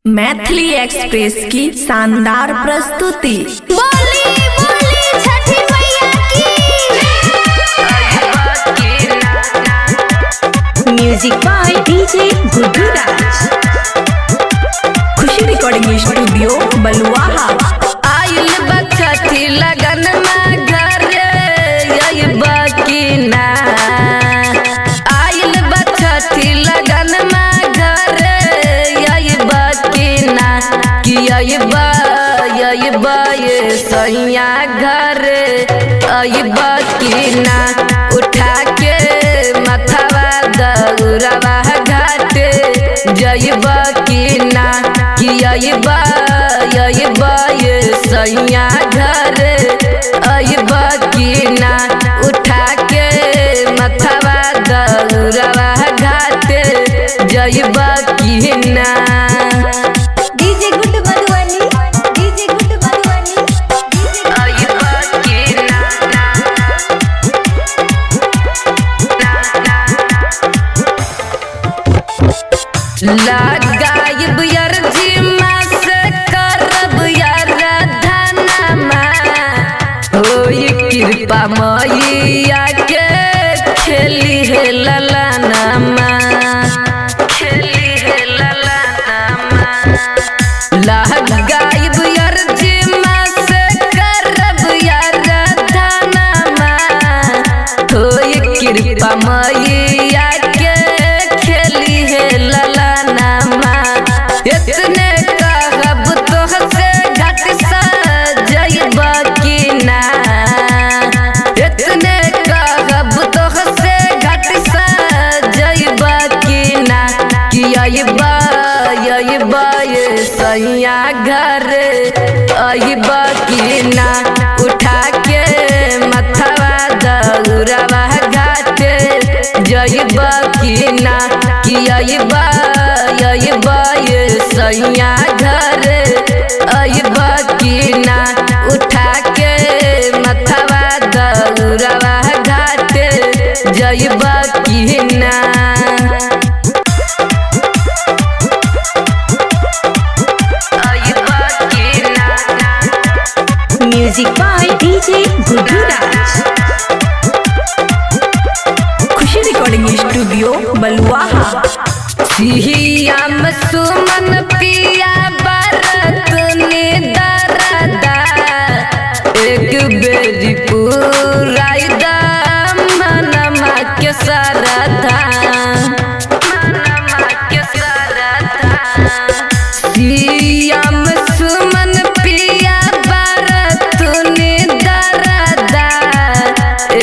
Maithili express की शानदार प्रस्तुति। बोली बोली छठी मैया की। Music by DJ Guddu Raj. Khushi recording studio Baluaha. आइल बा छठी लगन में घरे अइबा की ना। आइल बा छठी लगन में घरे अइबा की ना। कि अइबा अइबा ये सैया घरे अइबा की ना। उठा के मथवा दौड़वा घाटे जइबा की ना। कि अइबा अइबा ये सैया घरे अइबा की ना। उठा के मथवा दौड़वा घाटे जइबा की ना। DJ good Madhubani, DJ good Madhubani, DJ अइबा की ना। लगाइब अर्जी माँ से करब आराधना होई कृपा मैया के खेली हे ललनमा, खेली हे ललनमा। लगाइब अर्जी माँ से करब आराधना होई कृपा मैया के खेली हे ललनमा। इतने कहब तोहसे घाट सजइबा की ना। इतने कहब तोहसे घाट सजइबा की ना। कि अइबा अइबा ये सैया घरे अइबा की ना। उठा के मथवा दौड़वा घाटे जइबा की ना। कि अइबा अइबा ये सैया घरे अइबा की ना। उठा के मथवा दौड़वा घाटे जइबा की ना। अइबा की ना। Music by DJ Guddu Raj. Khushi recording studio Baluaha. Siyam Suman पिया बरत निदरदा एक बेरी पुराइदा मनमा के सरदा, मनमा के सरदा। सियाम सुमन पिया बरत निदरदा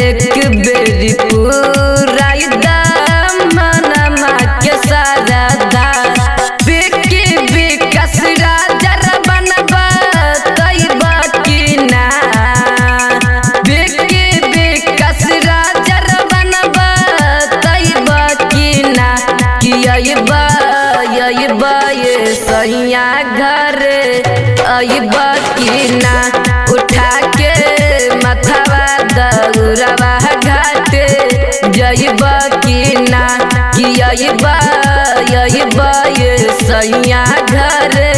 एक बेरी पुराइदा मनमा के सरदा। बिकी विकस राजा बनबा तैबा की ना। बिकी विकस राजा बनबा तैबा की ना। कि अइबा अइबा ये सैया घरे अइबा की ना। उठा के मथवा दौड़वा घाटे जइबा की ना। कि अइबा अइबा ये सैया घरे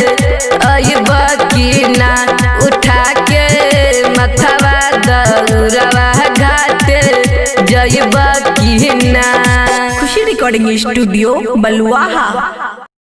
अइबा की ना। उठा के मथवा दौड़वा घाटे जइबा की ना। खुशी रिकॉर्डिंग स्टूडियो बलुआहा।